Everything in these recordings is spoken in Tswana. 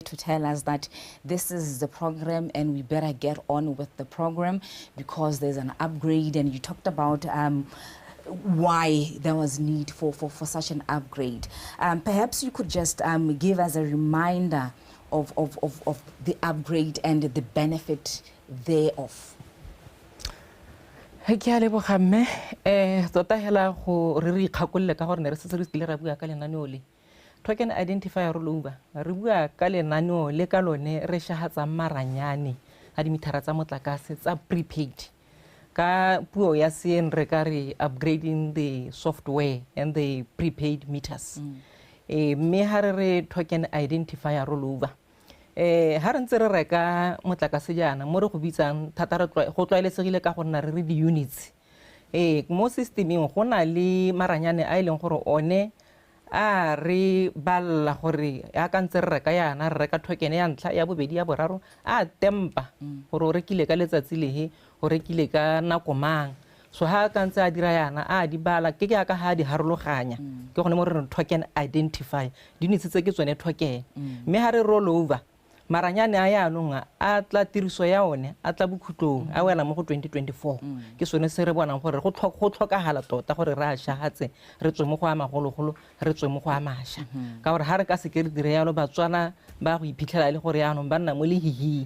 to tell us that this is the program and we better get on with the program because there's an upgrade, and you talked about why there was need for such an upgrade. Perhaps you could just give us a reminder of the upgrade and the benefit thereof. Ke a leboga, mme. Tota hela go re re ikgakolole ka gore ne re setse re kile ra bua ka lenaneo le, token identifier rollover. Re bua ka lenaneo le ka lone re šagatsang maranyane a dimithara tsa motlakase tsa prepaid. Ka puo ya seeng re ka re upgrading the software and the prepaid meters. Mme ha re re token identifier rollover, ha re ntse re reka motlakase jaana mo re go bitsang thata re go tlwaelesegile ka go nna re re di-units. Mo systemeng go na le maranyane a e leng gore one a re balla gore ya ka ntse re reka yana, re reka token ya ntlha, ya bobedi, ya boraro, a tempa gore o rekile ka letsatsi lehe, o rekile ka nako mang. So ha ka ntse a dira yana, a di bala ke yaka ha a di harologanya. Ke gone mo re reng token identify, di-units tse ke tsone token. Mme ha re roll over maranyane a yaanong, a tla tiriso ya one a tla bokhutlong, a wela mo go 2024. Ke sone se re bonang gore go tlhokagala tota gore re a shagatse, re tswe mo go a magologolo, re tswe mo go a mašwa, ka gore ga re ka seke re dire yalo, Batswana ba go iphitlhela e le gore yaanong ba nna mo lehihing.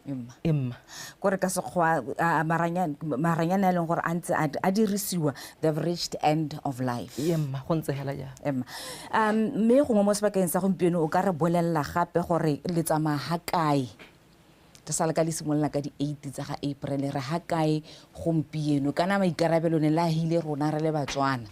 Emma. Emma. Kore ka sekgwa maranyane a e leng gore a ntse a dirisiwa, they've reached end of life. Emma, go ntse hela jalo. Emma, mme gongwe mo sebakeng sa gompieno o ka re bolelela gape gore le tsamaya ga kae? Re sa le ka le simolola ka di-8 tsa ga April, re ga kae gompieno? Kana maikarabelo ne le agile rona re le Batswana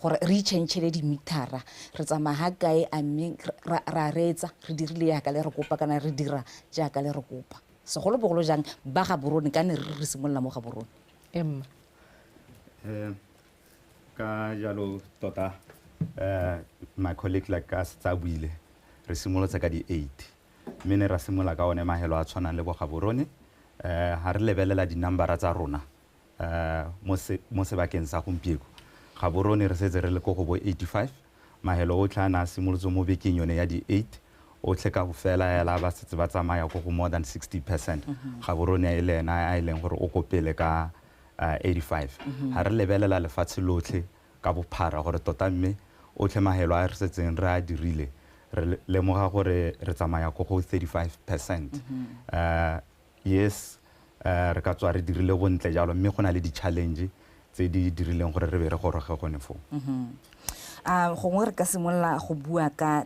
gore re itšhentšhele dimithara. Re tsamaya ga kae? A mme ra reetsa, re dirile yaka le re kopa, kana re dira jaaka le re kopa, segolobogolo jang ba Gaborone, ka ne re re simolola mo Gaborone? Emma. Ka jalo tota, my colleague, like ka setse a buile, re simolotse ka di-8, mme ne ra simolola ka one mahelo a tshwanang le bo Gaborone. Ha re lebelela di-numbera tsa rona mo sebakeng sa gompieko, Gaborone re setse re le ko go bo 85. Mahelo otlhe a ne a simolotse mo bekeng yone ya di-8 otlhe ka go fela hela ba setse ba tsamaya ko go more than 60%. Gaborone e le ena a e leng gore o ko pele ka 85. Ha re lebelela lefatshe lotlhe ka bophara gore tota mme otlhe mahelo a re setseng re a dirile, re lemoga gore re tsamaya ko go 35%. Yes, re ka tswa re dirile bontle jalo, mme go na le di-challenge tse di dirileng gore re be re goroge gone foo. Gongwe re ka simolola go bua ka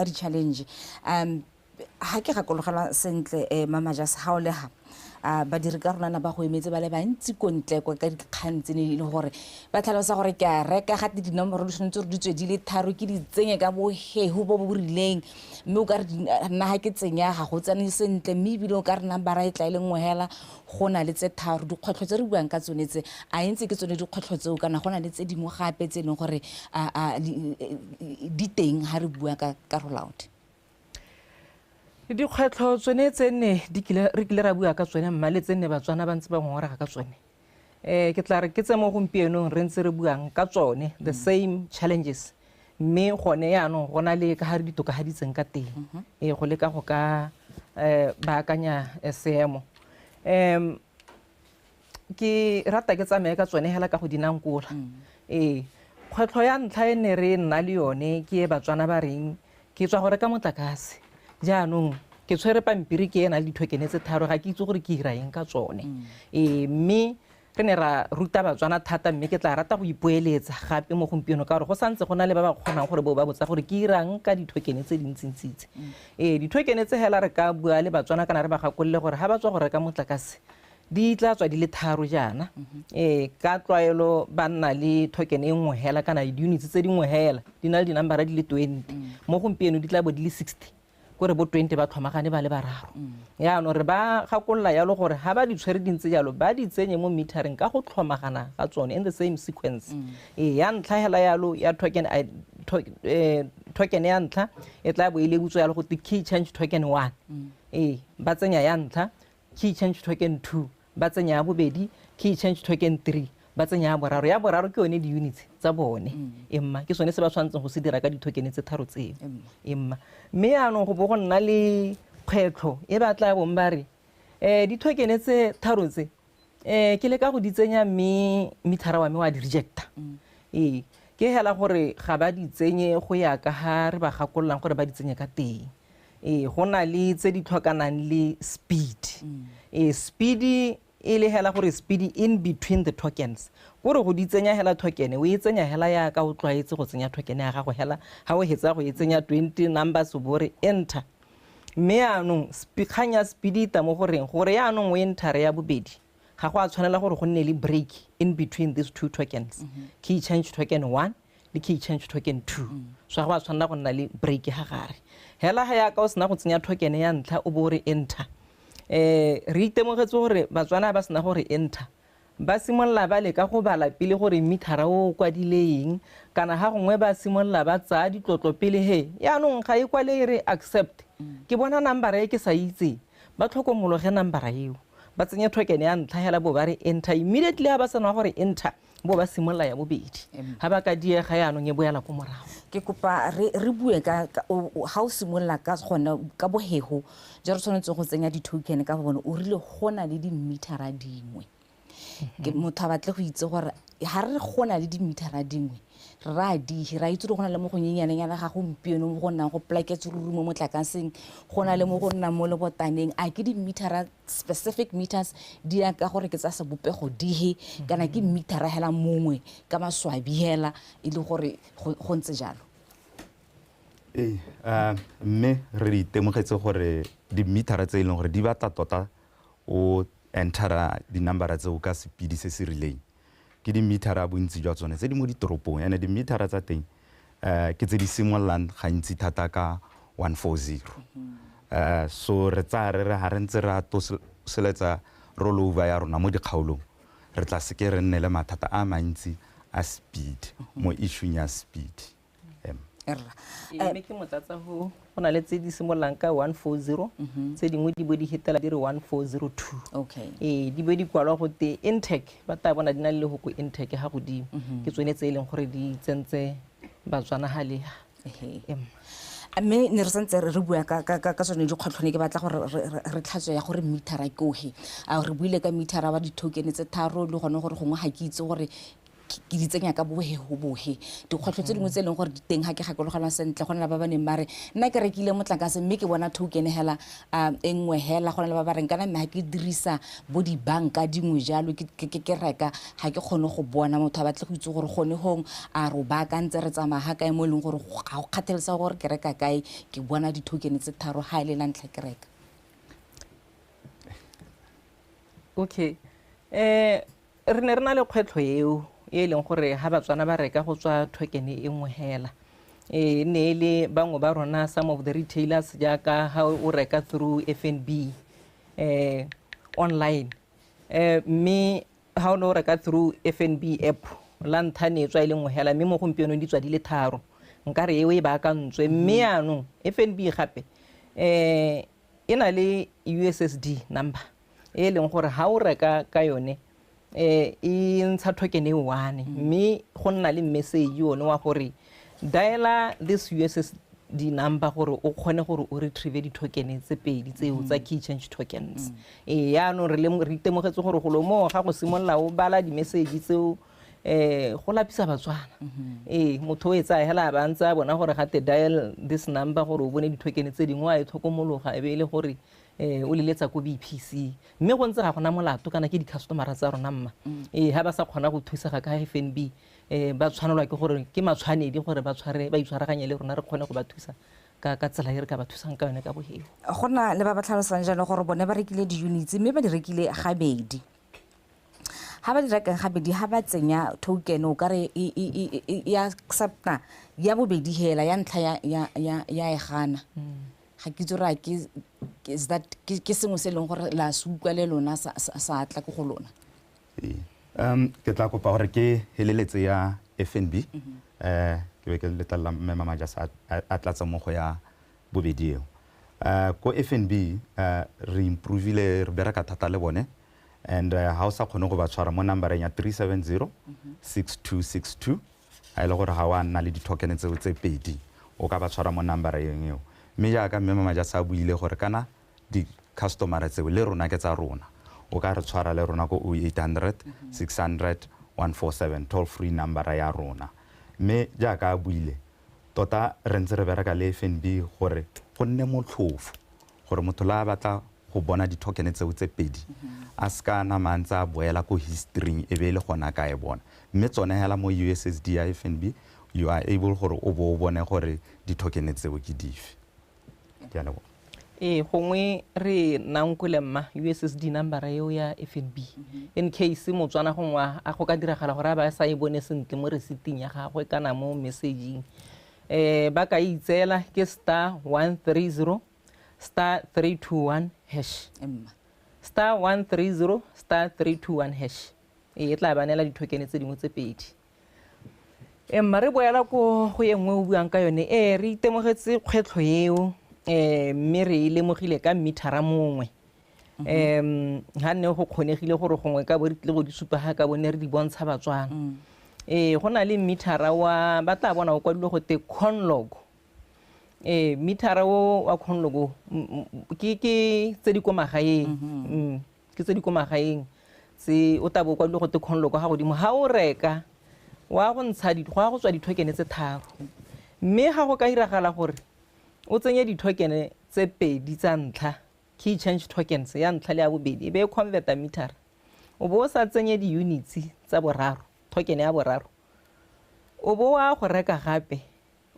di-challenge. Ha ke gakologelwa sentle, Mama Jas, ga o le ga badiri ka rona ba go emetse ba le bantsi ko ntle kwa ka dikgang tse ne e le gore ba tlhalosa gore ke a reka gate dinomoro di tshwanetse gore di tswe di le tharo, ke di tsenye ka bohehu bo bo rileng, mme o ka re nna ga ke tsenya ga go tsene sentle, mme ebile o ka re nambara e tla e le nngwe hela go na le tse tharo. Dikgwetlho tse re buang ka tsone tse, a e ntse ke tsone dikgwetlho tseo, kana go na le tse dingwe gape tse e leng gore di teng ga re bua ka rollout? Dikgwetlho tsone tse nne di kile re kile ra bua ka tsone, mma, le tse nne Batswana ba ntse ba ngongorega ka tsone. Ke tla re ke tse mo gompienong re ntse re buang ka tsone, the same challenges, mme gone yaanong go na le ka ga re di tokafaditseng ka teng go leka go ka baakanya seemo. Ke rata ke tsamaye ka tsone hela ka go dinankola. Kgwetlho ya ntlha e ne re nna le yone ke e Batswana ba reng ke tswa go reka motlakase, jaanong ke tshwere pampiri ke ena le dithokene tse tharo, ga ke itse gore ke ira eng ka tsone. Mme re ne ra ruta Batswana thata, mme ke tla rata go ipoeletsa gape mo gompieno ka gore go santse go na le ba ba kgonang gore bo ba botsa gore ke irang ka dithokene tse dintsintsi. Dithokene tse hela re ka bua le Batswana kana re ba gakolole gore ga ba tswa go reka motlakase di tla tswa di le tharo jaana. Ka tlwaelo ba nna le token e nngwe hela kana di-units tse dingwe hela di na le dinambara di le 20. Mo gompieno di tla bo di le 60, kore bo 20 ba tlhomagane ba le bararo. Yaanong re ba gakolola yalo gore ga ba di tshwere di ntse jalo, ba di tsenye mo metereng ka go tlhomagana ga tsone, in the same sequence. Ya ntlha hela yalo ya token, token ya ntlha e tla bo e lebutswe yalo go te key change token 1. Ba tsenya ya ntlha, key change token 2, ba tsenya ya bobedi, key change token 3. Ba tsenya ya boraro, ya boraro ke yone di-units tsa bone. Emma ke sone se ba tshwanetseng go se dira ka di-token tse tharo tseo. Emma mme yaanong go bo go nna le kgwetlho e ba tla bong ba re di-token tse tharo tse ke leka go di tsenya mme mithara wa me wa di rejecta. Ee, ke hela gore ga ba di tsenye go ya ka ha re ba gakololang gore ba di tsenye ka teng. Ee, go na le tse di tlhokanang le speed. Ee, speed e le hela gore speed in between the tokens, kore go di tsenya hela token o e tsenya hela yaka o tlwaetse go tsenya token ya gago hela, ga o hetsa go e tsenya 20 numbers o bo re enter. Mme yaanong kgang ya speed e tla mo goreng gore yaanong o entere ya bobedi ga go a tshwanela gore go nne le break in between these two tokens, key change token 1 le key change token 2. So ga go a tshwanela go nna le break ga gare hela ga yaka o sena go tsenya token ya ntlha o bo re enter. Re itemogetse gore Batswana ba sena gore enter ba simolola ba leka go bala pele gore mithara o kwadile eng, kana ga gongwe ba simolola ba tsaya ditlotlo pele he yaanong ga e kwale e re accept, ke bona nambara e ke sa itseng, ba tlhokomologe nambara eo, ba tsenye token ya ntlha hela bo ba re enter immediately. Ha ba sena gore enter bo ba simolola ya bobedi, ha ba ka diega yaanong e boela ko morago. Ke kopa re bue ka ha o simolola ka gona ka bohego ja re tshwanetse go tsenya di-token ka bone, o rile go na le di-metera dingwe. Ke motho a batle go itse gore ha re go na le di-metera dingwe re ra dihe, ra itse gore go na le mo go nyenyanenyana ga gompieno mo go nnang go plaketse ruri mo motlakaseng, go na le mo go nnang mo lebotaneng. A ke di-metera specific meters di ya ka gore ke tsa sebopego dihe, kana ke metera hela mongwe ka maswabi hela e le gore go ntse jalo? Ee, mme re itemogetse gore di-metera tse e leng gore di batla tota o entera di-numbera tseo ka sepidi se se rileng ke di-metera bontsi jwa tsone tse di mo ditoropong, ene di-metera tsa teng ke tse di simololang gantsi thata ka 140. So re tsaya re re ga re ntse re atoseletsa rollover ya rona mo dikgaolong, re tla seke re nne le mathata a mantsi a speed mo issue ya speed. Mme ke motlatsa go na le tse di simololang ka 140, tse dingwe di bo di hetela di re 1402. Ee, di bo di kwalwa go te Intec, ba tla bona di na le lehoko Intec ga godimo. Ke tsone tse e leng gore di tsentse Batswana ga leha. Mme ne re santse re bua ka tsone dikgwetlho, ne ke batla gore re tlhatswe ya gore metera ke ohe. A re buile ka metera wa di-token tse tharo le gone gore gongwe ga ke itse gore ke di tsenya ka bohego bohe. Dikgwetlho tse dingwe tse e leng gore di teng ga ke gakologelwa sentle, go na le ba ba neng ba re nna ke rekile motlakase mme ke bona token hela e nngwe hela, go na le ba ba reng kana mme ga ke dirisa bo dibanka dingwe jalo ke reka ga ke kgone go bona. Motho a batle go itse gore gone gong a re o baakantse re tsamaya ga kae mo e leng gore ga go kgathalesege gore ke reka kae, ke bona di-token tse tharo ga e le la ntlha ke reka. Okay, re ne re na le kgwetlho eo e leng gore ha Batswana ba reka go tswa token e nngwe hela. E ne e le bangwe ba rona some of the retailers jaaka ha o reka through FNB online, mme ha o ne o reka through FNB app la ntlha ne e tswa e le nngwe hela, mme mo gompienong di tswa di le tharo, nkare eo e baakantswe. Mme yaanong FNB gape e na le USSD number e leng gore ha o reka ka yone e ntsha token e one, mme go nna le message one wa gore diala this USSD number gore o kgone gore o retrieve di-token tse pedi tseo tsa key change tokens. Yaanong re itemogetse gore golo moo ga go simolola o bala di-message tseo go lapisa Batswana. Motho o e tsaya hela ba ntse a bona gore gate dial this number gore o bone di-token tse dingwe, a e tlhokomologa e be e le gore o leletsa ko BPC, mme go ntse ga gona molato kana ke di-customera tsa rona mma. Ha ba sa kgona go thusega ka FNB, ba tshwanelwa ke gore ke matshwanedi gore ba itshwaraganye le rona re kgone go ba thusa ka tsela e re ka ba thusang ka yone ka boheo. Go na le ba ba tlhalosang jalo gore bone ba rekile di-units mme ba di rekile gabedi. Ha ba di rekang gabedi, ha ba tsenya token o kare ya accepta ya bobedi hela, ya ntlha ya e gana. Ga ke itse gore a ke, is that ke sengwe se e leng gore la se utlwa le lona sa tla ko go lona? Ee, ke tla kopa gore ke heleletse ya FNB, ke be ke letlelela mme Mama Jase a tlatsa mo go ya bobedi eo. Ko FNB, re improvile, re bereka thata le bone. And ha o sa kgone go ba tshwara mo numbereng ya 370 6262, a e le gore ga wa nna le di-token tseo tse pedi, o ka ba tshwara mo numbereng eo. Mme jaaka mme Mama sa buile gore kana di-customera tseo le rona ke tsa rona, o ka re tshwara le rona ko 0800 600 147, toll free number ya rona. Mme jaaka a buile, tota re ntse re bereka le FNB gore go nne motlhofo gore motho la a batla go bona di-token tseo tse pedi, a se ka nama a ntse a boela ko history e be e le gona ka e bona. Mme tsone hela mo USSD ya FNB, you are able gore o bo o bone gore di-token tseo ke dife. Ke a leboga. Ee, gongwe re nankole mma USSD number eo ya FNB, in case Motswana gongwe a go ka diragala gore a ba sa e bone sentle mo receipting ya gagwe kana mo messaging, ba ka itseela ke *130*321#. Emma. *130*321#, ee, e tla ba neela di-token tse dingwe tse pedi. Emma, re boela ko go e nngwe o buang ka yone. Ee, re itemogetse kgwetlho eo, mme re e lemogile ka metara mongwe, ga nne go kgonegile gore gongwe ka bo re tlile go di supa ga ka bone re di bontsha Batswana. Ee, go na le metara wa ba tla bona o kwadilwe go te Conlog. Ee, metara o wa Conlog o, ke tse di ko magaeng, ke tse di ko magaeng tse o tla bo o kwadilwe go te Conlog ga godimo. Ga o reka wa go ntsha go ya go tswa di-token tse tharo, mme ga go ka iragala gore o tsenye di-token tse pedi tsa ntlha, key change tokens ya ntlha le ya bobedi, e be e converta meter, o bo o sa tsenye di-units tsa boraro, token ya boraro, o bo wa go reka gape,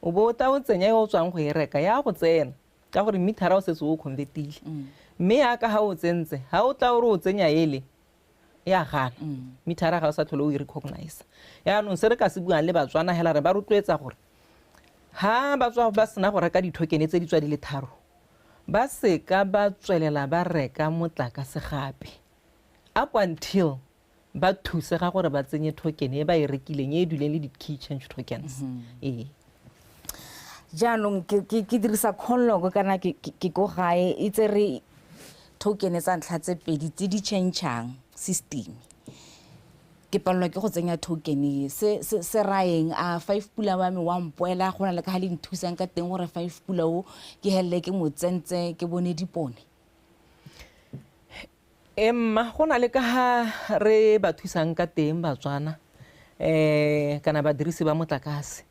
o bo o tla o tsenya e o tswang go e reka, ya go tsena ka gore metera o setse o convertile. Mme yaka ga o tsentse, ga o tla o re o tsenya ele, ya gana metera, ga o sa tlhole o e recognize. Yaanong se re ka se buang le Batswana hela, re ba rotloetsa gore ha ba tswa ba sena go reka di-token tse di tswa di le tharo, ba seka ba tswelela ba reka motlakase gape up until ba thusega gore ba tsenye token e ba e rekileng e e duleng le di-key change tokens. Ee. Jaanong ke dirisa Conlog kana ke ko gae, e tse re token tsa ntlha tse pedi tse di changechang system, ke palelwa ke go tsenya token e. Se raeng a five pula wa me wa mpoela? Go na le ka ga le nthusang ka teng gore five pula o ke helele ke mo tsentse ke bone dipone? Emma, go na le ka ga re ba thusang ka teng Batswana, kana badirisi ba motlakase.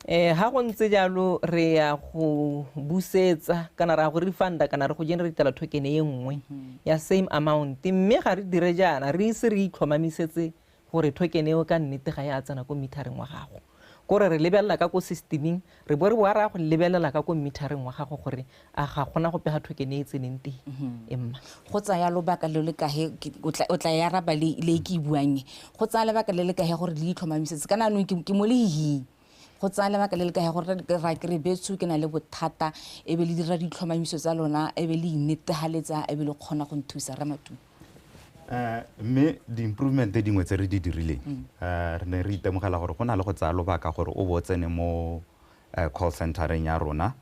Ha go ntse jalo, re ya go busetsa kana ra go refunda kana re go generatela token e nngwe ya same amount. Mme ga re dire jaana re ise re itlhomamisetse gore token eo ka nnete ga ya tsena ko metereng wa gago, kore re lebelela ka ko systeming, re bo re boa ra go lebelela ka ko metereng wa gago gore a ga gona go pega token e e tseneng teng. Emma. Go tsaya lobaka le le kae? O tla e araba le ke e buang e. Go tsaya lebaka le le kae gore le itlhomamisetse kana anong ke mo lehihing? Go tsaya lebaka le le kae gore ra kere betsho ke na le bothata, e be le dira ditlhomamiso tsa lona, e be le inetegaletsa, e be le kgona go nthusa, Ramatu? Mme di-improvement tse dingwe tse re di dirileng, re ne re itemogela gore go na le go tsaya lobaka gore o bo o tsene mo call centereng ya rona,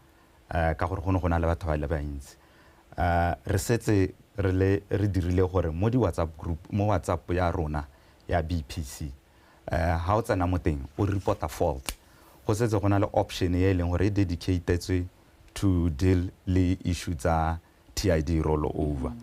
ka gore go ne go na le batho ba le bantsi. Re setse re le re dirile gore mo di-WhatsApp group, mo WhatsApp ya rona ya BPC, ha o tsena mo teng o reporta fault, go setse go na le option e e leng gore e dedicatetswe to deal le issue tsa TID rollover.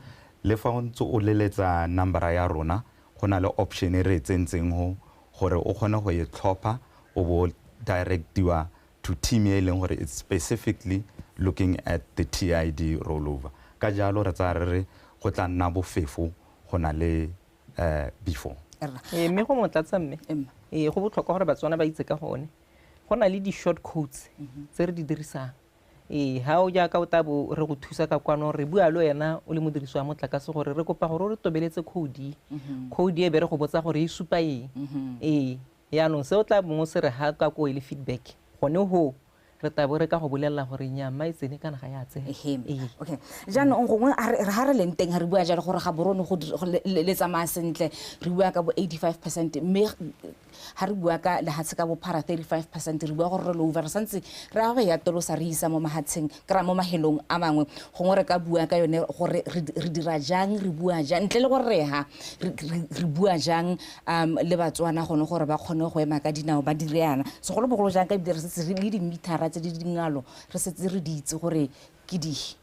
Le fa o ntse o leletsa numbera ya rona, go na le option e re e tsentseng go gore o kgone go e tlhopha, o bo directiwa to team e leng gore it's specifically looking at the TID rollover. Ka jalo re tsaya re re go tla nna bofefo go na le before. Rra. Ee, mme go motlatsa mme. Emma. Ee, go botlhokwa gore Batswana ba itse ka gone go na le di-short codes tse re di dirisang. Ee, ga o jaaka o tla bo re go thusa ka kwano, re bua le wena o le modirisi wa motlakase gore re kopa gore o re tobeletse code e. Code e be re go botsa gore e supa eng. Ee, yaanong se o tla bongwe se re ga ka ko e le feedback gone ho. Re tla bo re ka go bolelela gore nnyaa mma e tsene kana ga ya tsena. Okay, jaanong gongwe ga re leng teng ga re bua jalo gore Gaborone go le tsamaya sentle, re bua ka bo 85%, mme ga re bua ka lehatshe ka bophara 35%, re bua gore rollover re santse re a go e atolosa re isa mo mahatsheng kry-a mo mahelong a mangwe. Gongwe re ka bua ka yone gore re dira jang, re bua jang ntle le gore re ha re bua jang le Batswana gone gore ba kgone go ema ka dinao ba dire yana, segolobogolo jang ka ebile re setse re le di-metera tse di dingalo re setse re di itse gore ke dife.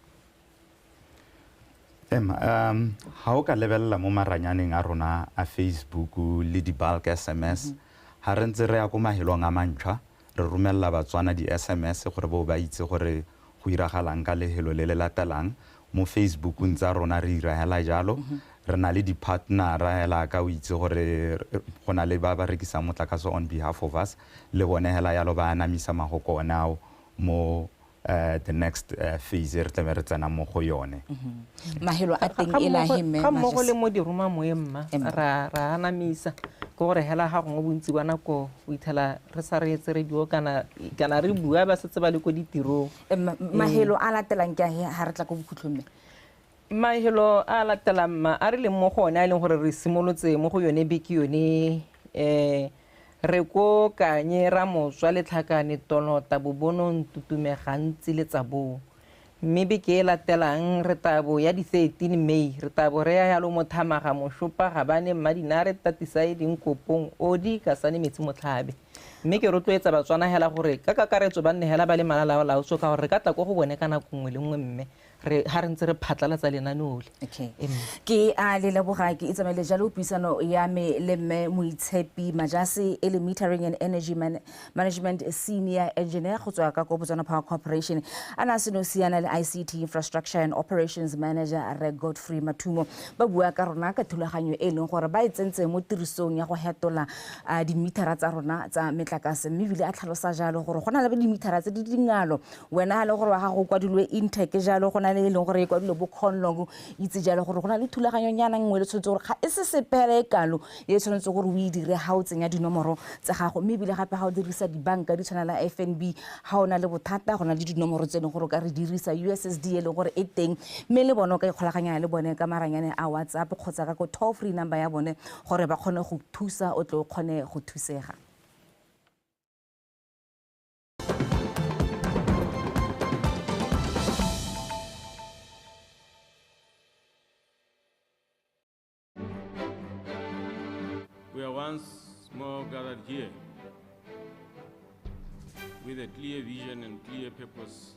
Emma, ha o ka lebelela mo maranyaneng a rona a Facebook le di-bulk SMS, ha re ntse re ya ko mahelong a mantšhwa re romelela Batswana di-SMS gore bo ba itse gore go iragalang ka lehelo le le latelang. Mo Facebookong tsa rona re ira hela jalo, re na le di-partnera hela ka o itse gore go na le ba ba rekisang motlakase on behalf of us, le bone hela yalo ba anamisa magoko one ao mo the next phase re tlabe re tsena mo go yone. Mahelo a teng e la hemme ga mmogo le mo diroma moeng mma ra anamisa ke gore hela ga gongwe bontsi ba nako o ithela re sa re etse radio kana re bua ba setse ba le ko ditirong. Mahelo a latelang ke a ha re tla ko bokhutlong mme? Mahelo a latelang mma a re leng mo go one a e leng gore re simolotse mo go yone beke yone, re ko Kanye, Ramotswa, Letlhakane, Tonota, Bobonong, Tutume, Gantsi le Tsabong. Mme beke e latelang re tabo ya di-13 May re tabo re ya yalo Mothamaga, Moshopa, Gabane, Mmadinare, Tatisae, Dinkopong, Odi, Kasane, Metsi Motlhabe. Mme ke rotloetsa Batswana hela gore ka kakaretso ba nne hela ba le malalaolaotso ka gore re ka tla ko go bone ka nako nngwe le nngwe mme re ha re ntse re phatlalatsa lenaneo le. Okay. Ke a le leboga, ke itsamaile jalo puisano ya me le mme Moitshepi Majase e le Metering and Energy Management Senior Engineer go tswa ka ko Botswana Power Corporation, a na seno siana le ICT Infrastructure and Operations Manager Rre Godfrey Mathumo. Ba bua ka rona ka thulaganyo e leng gore ba e tsentse mo tirisong ya go hetola dimetera tsa rona tsa metlakase, mme ebile a tlhalosa jalo gore go na le dimetera tse di dingalo, wena ha le gore wa gago o kwadilwe Intech jalo, go na le e leng gore e kwadilwe bo Conlong, itse jalo gore go na le thulaganyonyana nngwe le tshwanetse gore ga e se sepele e kalo e tshwanetse gore o e dire ha o tsenya dinomoro tsa gago. Mme ebile gape ha o dirisa dibanka di tshwana la FNB, ha o na le bothata go na le dinomoro tse e leng gore o ka re dirisa USSD e leng gore e teng, mme le bone o ka ikgolaganya le bone ka maranyane a WhatsApp kgotsa ka ko toll free number ya bone gore ba kgone go thusa, o tle o kgone go thusega. We are once more gathered here with a clear vision and clear purpose